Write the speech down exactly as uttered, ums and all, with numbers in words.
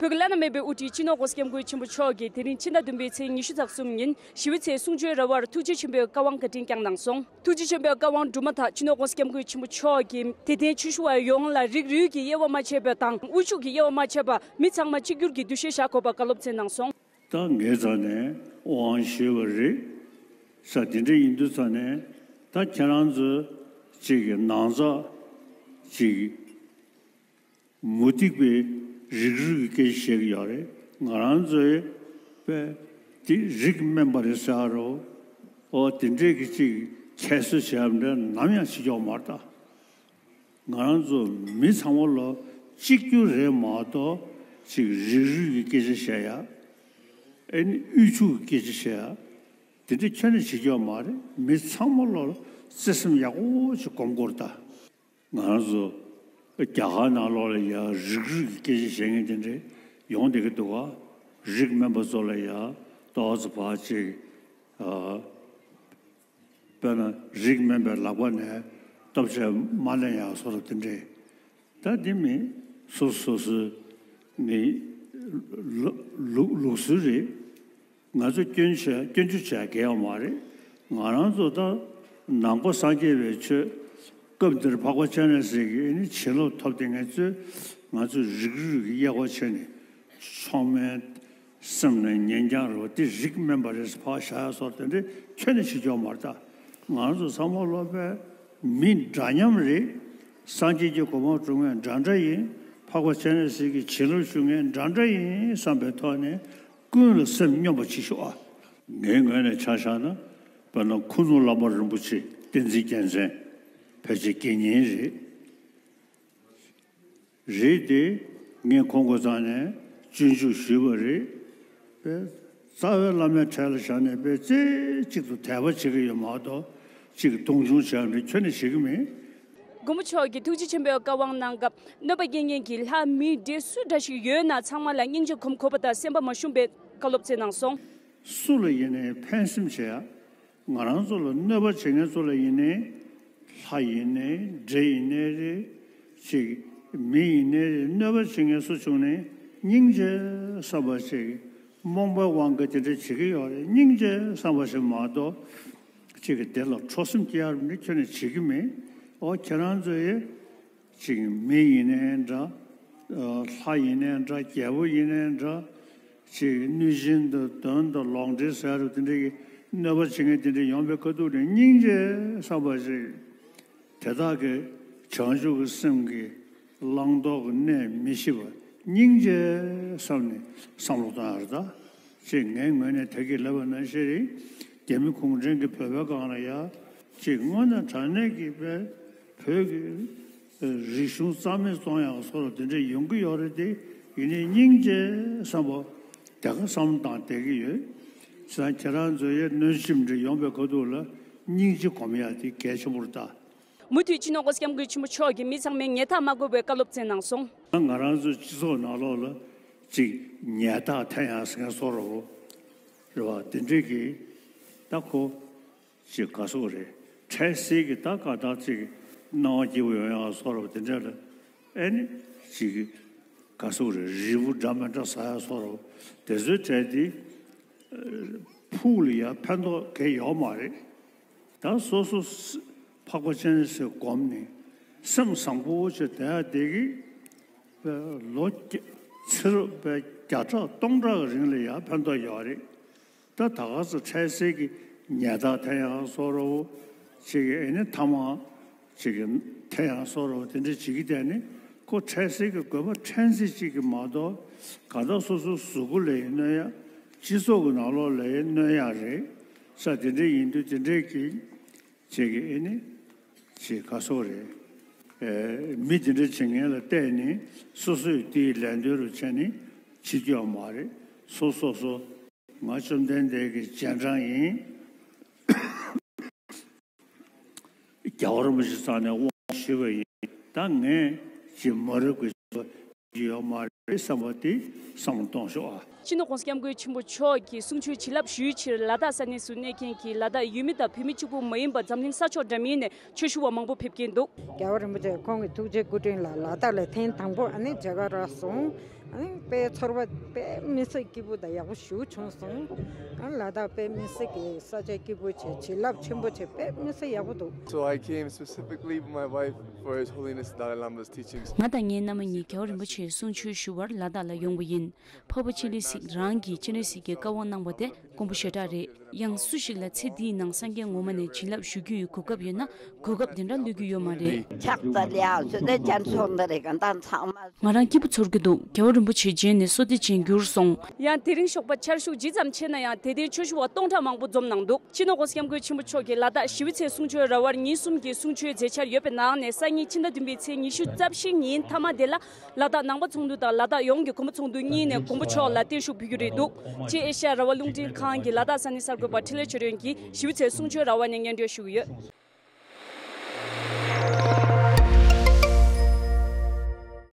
བོད་ཀྱི་བླ་ན་མེད་པའི་དབུ་ཁྲིད་སྤྱི་ནོར་༧གོང་ས་༧སྐྱབས་མགོན་ཆེན་པོ་མཆོག་གིས་དེ་རིང་ཕྱི་ཟླ་བདུན་པའི་ཚེས་ཉི་ཤུ་རྩ་གསུམ་ཉིན་ཞི་བའི་ཚལ་གསུང་ཆོས་ར་བར་ཐུགས་རྗེ་ཆེན་པོའི་བཀའ་དབང་བཀའ་དྲིན་བསྐྱངས་གནང་སོང་། ཐུགས་རྗེ་ཆེན་པོའི་བཀའ་དབང་གྲུབ་མ་ཐག་སྤྱི་ནོར་༧གོང་ས་༧སྐྱབས་མགོན་ཆེན་པོ་མཆོག་གིས་དད་ལྡན་ཆོས་ཞུ་བ་ཡོངས་ལ་རིགས་རུས་ཀྱི་དབྱེ་བ་མ་ཕྱེ་བ་དང་དབུལ་ཕྱུག་གི་དབྱེ་བ་མ་ཕྱེ་བ་མི་ཚང་མ་གཅིག་གྱུར་གྱི་འདུ་ཤེས་བཞག་དགོས་པ་བཀའ་སློབ་སྩལ་གནང་སོང་། ད་ངའི་རྩ་ནས་དབང་ཞུས་པ་རེད། ས་དེ་འདྲ་ཡིན་དུས་ཙང་ནས་ད་ཁྱེད་རང་ཚོ་གཅིག་གི་ནང་ཚགས་གཅིག་མུ་སྟེགས་པའི་རིགས་རུས་ཀྱི་སྐད་ཆ་བཤད་ཀྱི་ཡོད་རེད། ང་རང་ཚོའི་པས་དེ་རིགས་དམན་པ་རེད་ཟེར་རོ། ཨོ་དེ་འདྲས་ཀྱི་གཅིག་ཁྱད་གསོད་བྱས་པ་འདྲ་ནམ་ཡང་བྱེད་ཀྱི་ཡོད་མ་རེད་ད། ང་རང་ཚོ་མི་ཚང་མ་ལོ་གཅིག་གྱུར་རེད་མ་གཏོགས་ཅིག་རིགས་རུས་ཀྱི་སྐད་ཆ་བཤད་ཡ། ཨེ་ནི་དབུལ་ཕྱུག་གི་སྐད་ཆ་བཤད་ཡ། དེ་འདྲ་ཁྱོན་ནས་བྱེད་རྒྱུ་ཡོད་མ་རེད། མི་ཚང་མ་ལོ་བརྩེ་སེམས་ཡག་པོ་ཞིག་སྒོམ་དགོས་རེད་ད། ང་རང་ཚོ་རྒྱ་གར་ནང་ལོགས་ལ་ཡ་རིགས་རུས་ཀྱི་སྐད་ཆ་བཤད་མཁན་དེ་འདྲ་ཡོང་བསྡད་ཀྱི་འདུག་ག་རིགས་དམན་པ་ཚོ་ལ་ཡ་ཏོག་ཙམ་ཕར་ཅིག་ཨ། དཔེར་ན་རིགས་དམན་པའི་ལག་པ་ནས་སྟོབས་ཆེ་མ་ལེན་ཡག་བཟོ་འདྲ་དེ་འདྲས། ད་འདི་མི་སོ་སོ་སོ་ནི་ལུགས་ལུགས་སྲོལ་རེད། ང་ཚོ་སྐྱོན་བྱས་སྐྱོན་བརྗོད་བྱས་གལ་ཡོད་མ་རེད། ང་རང་ཚོ་ད་ནང་པ་སངས་རྒྱས་པའི་ཆོས་སྐབས་འདིར་འཕགས་པ་སྤྱན་རས་གཟིགས་ཀྱིས་ནི་བྱིན་རླབས་ཐོབ་སྟེ་ངེད་ཚོས་ང་ཚོ་རིགས་རུས་ཀྱི་དབྱེ་བ་ཕྱེ་ནས་མཆོག་དམན་སེམས་ནི་ཉེ་རྐྱང་རེད་པ། དེ་རིགས་དམན་པ་རེད་ཟེར་ཕར་བཞག་ཡ་སོགས་དེ་འདྲ་ཁྱོན་ནས་བྱེད་རྒྱུ་ཡོད་མ་རེད་ད། ང་རང་ཚོ་ཚང་མ་ལོ་པའི་མི་འདྲ་མཉམ་རེད། སངས་རྒྱས་ཀྱི་གོ་འཕང་སྒྲུབ་མཁན་འདྲ་འདྲ་ཡིན། འཕགས་པ་སྤྱན་རས་གཟིགས་ཀྱི་བྱིན་རླབས་ཞུ་མཁན་འདྲ་འདྲ་ཡིན་བསམ་པའི་ཐོག་ནས་ཀུན་ལ་སེམས་སྙོམས་པ་བྱེད་ཤོག་ཨ། ངའི་ངོས་ནས་ཆ་བཞག་ན་དཔེར་ན་ཁུ་ནུ་བླ་མ་རིན་པོ་ཆེ་བསྟན་འཛིན་རྒྱལ་མཚན་ཕལ་ཆེར་དགེ་བསྙེན་རེད། རེད་དེ། ངས་ཁོང་གི་རྩ་ནས་སྤྱོད་འཇུག་ཞུས་པ་རེད། པས་རྩ་བའི་བླ་མའི་གྲས་ལ་བཞག་ནས་པས་རྩེ་གཅིག་ཏུ་དད་པ་བྱེད་ཀྱི་ཡོད་མ་གཏོགས་གཅིག་མཐོང་ཆུང་བྱས་པ་འདྲ་ཁྱོན་ནས་བྱེད་ཀྱི་མེད། མགོན་པོ་མཆོག་གིས་ཐུགས་རྗེ་ཆེན་པོའི་བཀའ་དབང་གནང་སྐབས་གནོད་པ་སྐྱེལ་མཁན་གྱི་ལྷ་མི་འདྲེ་སུ་འདྲ་ཞིག་ཡོད་ན་ཚང་མ་ལ་སྙིང་རྗེ་སྒོམ་དགོས་པ་དང་སེམས་པ་མ་ཞུམ་པའི་བཀའ་སློབ་སྩལ་གནང་སོང་། སུ་ལ་ཡིན་ནའི་ཕན་སེམས་བྱེད་ཡ། ང་རང་ཚོ་ལ་གནོད་པ་བྱེད་མཁན་ཚོ་ལ་ཡིན་ནའི། ལྷ་ཡིན་ནའི་འདྲེ་ཡིན་ནའི་རེད། ཅིག་མི་ཡིན་ནའི་རེད། གནོད་པ་བྱེད་མཁན་སུ་བྱུང་ནའི་སྙིང་རྗེ་བསམ་པ་ཞིག་རྨོངས་པའི་དབང་གིས་དེ་འདྲ་བྱེད་ཀྱི་ཡོད་རེད། སྙིང་རྗེ་བསམ་པ་ཞིག་མ་གཏོགས་ཅིག་གི་དེ་ལ་ཁྲོ་སེམས་སྐྱེ་ཡ་རེད་ནི་ཁྱོན་ནས་བྱེད་ཀྱི་མེད། ཨོ་ཁྱེད་རང་ཚོ་ཡི་ཅིག་མི་ཡིན་ནའི་འདྲ། ལྷ་ཡིན་ནའི་འདྲ། རྒྱལ་པོ་ཡིན་ནའི་འདྲ། ཅིག་གནོད་སྦྱིན་དང་གདོན་དང་ལོག་འདྲེ་ཟེར་རུ་དེ་འདྲ་གི་གནོད་པ་བྱེད་མཁན་དེ་འདྲ་ཡོང་པའི་ཁ་ཐུག་ནས་སྙིང་རྗེ་བསམ་པ་ཞིག་དེ་དག་གི་བྱང་ཆུབ་ཀྱི་སེམས་ཀྱི་བླང་དོར་གྱི་གནས་མི་ཤེས་པ་སྙིང་རྗེ་བསམ་ནས་བསམ་བློ་གཏོང་ཡ་རེད་ད། ཅེས་ངའི་ངོས་ནས་ད་གིན་ལབ་པ་ནང་བཞིན་རེད། རྒྱ་མི་གུང་ཁྲན་གྱིས་བོད་པའི་སྒང་ལ་ཡ་ཅིག་དངོས་གནས་དྲང་གནས་ཀྱི་བོད་བོད་ཀྱི་རིག་གཞུང་རྩ་མེད་གཏོང་ཡག་སོགས་ལ་དེ་འདྲ་ཡོང་གི་ཡོད་རེད་དེ། ཡིན་ནའི་སྙིང་རྗེ་བསམ་པ་དེ་ག་བསམ་བློ་བཏང་བསྡད་ཀྱི་ཡོད། བྱས་ཙང་ཁྱེད་རང་ཚོ་ཡ་གནོད་སྦྱིན་འདྲ་ཡོང་པའི་ཁ་ཐུག་ལ་སྙིང་རྗེ་སྒོམ་ཡག་དེ་གལ་ཆེན་པོ་རེད་ད། མུ་མཐུད་སྤྱི་ནོར་༧གོང་ས་༧སྐྱབས་མགོན་ཆེན་པོ་མཆོག་གིས་མི་ཚང་མས་ངན་རྟགས་མ་བཀོད་པའི་བཀའ་སློབ་སྩལ་གནང་སོང་། ང་རང་ཚོའི་སྤྱི་ཚོགས་ནང་ལོགས་ལ་ཅིག་ཉེས་རྟགས་འཐེན་ཡག་ཟེར་མཁན་བཟོ་འདྲ་བོ་རེད་བ། དེ་འདྲས་ཀྱི་ད་ཁོ་ཅིག་ག་ཟེར་དགོས་རེད། འཕྲལ་སེལ་གྱི་ད་ག་ད་ཅིག་སྣང་བ་སྐྱིད་པོ་ཡོང་ཡག་བཟོ་འདྲ་བོ་དེ་འདྲས་ལ་ཨེ་ནི་ཅིག་ག་ཟེར་དགོས་རེད། རིལ་བུ་འདྲ་མི་འདྲ་ཟ་ཡག་བཟོ་འདྲ་བོ་དེ་ཚོའི་གྲས་དེ་ཕུགས་ལ་ཡ་ཕན་ཐོགས་གང་ཡང་ཡོད་མ་རེད། ད་སོ་སོ་ས་འཕགས་པ་སྤྱན་རས་གཟིགས་བསྒོམས་ནས་སེམས་བཟང་པོ་བྱས་བསྡད་ཡ་དེ་གིས་ལོ་བརྒྱ་ཚེ་རབས་བརྒྱ་ཕྲག་སྟོང་ཕྲག་གི་རིང་ལ་ཡང་ཕན་ཐོགས་ཡོད་རེད། ད་ད་ག་ཚོད་འཕྲལ་སེལ་གྱི་ཉེས་རྟགས་འཐེན་ཡག་བཟོ་འདྲ་བོ་ཅིག་གི་ཨེ་ནི་ཐ་མག་ཅིག་གི་འཐེན་ཡག་བཟོ་འདྲ་བོ་དེ་འདྲ་བྱེད་ཀྱི་བསྡད་ནས་ཁོ་འཕྲལ་སེལ་གྱི་དགོས་པ་ཕྲན་ཚེགས་གཅིག་གི་མ་གཏོགས་གང་ལྟར་སོ་སོའི་གཟུགས་པོ་ལ་ཡང་གནོད་ཡག་སྤྱི་ཚོགས་ཀྱི་ནང་ལོགས་ལ་ཡང་གནོད་ཡག་རེད། ས་དེ་འདྲ་ཡིན་དུས་དེ་འདྲའི་གི་ཅིག་གི་ཨེ་ནི་ཅིག་ག་ཟེར་དགོས་རེད། ཨེ་མི་དེ་འདྲ་བྱེད་མཁན་ལ་བལྟས་ནས་སོ་སོས་དེའི་ལན་ལྡོག་རུ་བྱས་ནས་བྱེད་རྒྱུ་ཡོད་མ་རེད། སོ་སོ་སོ་ང་བཅོམ་ལྡན་འདས་ཀྱི་རྗེས་འབྲང་ཡིན། རྒྱལ་བ་རིན་པོ་ཆེ་རྩ་ནས་དབང་ཞུས་པ་ཡིན། ད་ངས་ཅིག་མ་རབས་ཀྱི་ཡོད་མ་རེད་བསམ་པ་དེ་བསམ་བློ་གཏོང་ཤོག་ཨ། སྤྱི་ནོར་༧གོང་ས་༧སྐྱབས་མགོན་ཆེན་པོ་མཆོག་གིས་གསུང་ཆོས་བྱིན་རླབས་ཞུ་ཡུལ་ཕྱིར་ལ་དྭགས་ས་གནས་སུ་གནས་མཁན་གྱི་ལ་དྭགས་ཡུལ་མི་དང་བོད་མི་གཅིག་པུ་མ་ཡིན་པར་འཛམ་གླིང་ས་ཕྱོགས་འདྲ་མིན་ནས་ཆོས་ཞུ་བ་མང་པོ་ཕེབས་ཀྱིན་འདུག་རྒྱལ་བ་རིན་པོ་ཆེ་ཁོང་གི་ཐུགས་རྗེའི་སྐུ་དྲིན་ལ་ལ་དྭགས་ལ་ཐེངས་དང་པོ་ཨ་ནི་མཇལ་ཁ་རག་སོང་། ཨ་ནི་དཔེ་ཚོར་བ་དཔེ་མི་སྲིད་སྐྱིད་པོ་དང་ཡག་པོ་ཞེ་པོ་བྱུང་སོང་། ཨ་ལ་དྭགས་དཔེ་མི་སྲིད་ཀྱི་ས་ཆ་སྐྱིད་པོ་བྱས། བྱིན་རླབས་ཆེན་པོ་བྱས། དཔེ་མི་སྲིད་ཡག་པོ་འདུག So I came specifically with my wife for His Holiness Dalai Lama's teachings. ང་དང་ངའི་མནའ་མ་གཉིས་རྒྱལ་བ་རིན་པོ་ཆེའི་གསུང་ཆོས་ཞུ་བར་ལ་དྭགས་ལ་ཡོང་བ་ཡིན། འཕགས་པ་སྤྱན་རས་གཟིགས་རང་གིས་སྤྱན་རས་གཟིགས་ཀྱི་བཀའ་དབང་གནང་བ་དེ་དཀོན་པོ་ཞེ་དྲག་རེད། ཡང་སུ་ཞིག་ལ་ཚེ་འདིའི་ནང་སངས་རྒྱས་ངོ་མ་ནས་བྱིན་རླབས་ཞུ་རྒྱུ་ཡི་གོ་སྐབས་ཡོད་ན། གོ་སྐབས་དེ་འདྲ་བློས་རྒྱུ་ཡོད་མ་རེད། ཕྱག་འཚལ་ཡག་ཞུ་དེ་ཅན་ཚོགས་འདི་རེད། ག་འདྲ་ཚང་མ། ང་རང་སྐྱིད་པོ་ཚོར་གྱི་འདུག་རྒྱལ་བ་རིན་པོ་ཆེ་མཇལ་ནས་བསོད་བདེ་ཅན་གྱུར་སོང་། ཡང་དེ་རིང་ཞོགས་པ་ཆར་ཤུགས་ཇི་ཙམ་ཆེ་ན་ཡང་། དད་ལྡན་ཆོས་ཞུ་བ་སྟོང་ཕྲག་མང་པོ་འཛོམས་གནང་འདུག་སྤྱི་ནོར་༸གོང་ས་༸སྐྱབས་མགོན་ཆེན་པོ་མཆོག་གིས་ལ་དྭགས་ཞི་བའི་ཚལ་གསུང་ཆོས་ར་བར་ཉིན་གསུམ་གྱི་གསུང་ཆོས་མཛད་འཆར་ཡོད་པའི་ནང་ནས། སང་ཉིན་ཕྱི་ཟླ་བདུན་པའི་ཚེས་ཉི་ཤུ་རྩ་བཞི་ཉིན་མཐའ་མ་དེ་ལ་ལ་དྭགས་ནང་པ་ཚོགས་འདུ་དང་ལ་དྭགས་ཡོངས་ཀྱི་དགོན་པ་ཚོགས་འདུ་གཉིས་ནས་མགོན་པོ་མཆོག་ལ་བརྟན་བཞུགས་ཕུལ་རྒྱུ་རེད་འདུག་ཅེས་ཨེ་ཤ་ཡ་རང་དབང་རླུང་འཕྲིན་ཁང་གི་ལ་དྭགས་ས་གནས་གསར་འགོད་པ་འཕྲིན་ལས་ཆོས་སྒྲོན་གྱིས་ཞི་བའི་ཚལ་གསུང་ཆོས་ར་བ་ནས་སྙན་སྒྲོན་ཞུ་གི་ཡོད།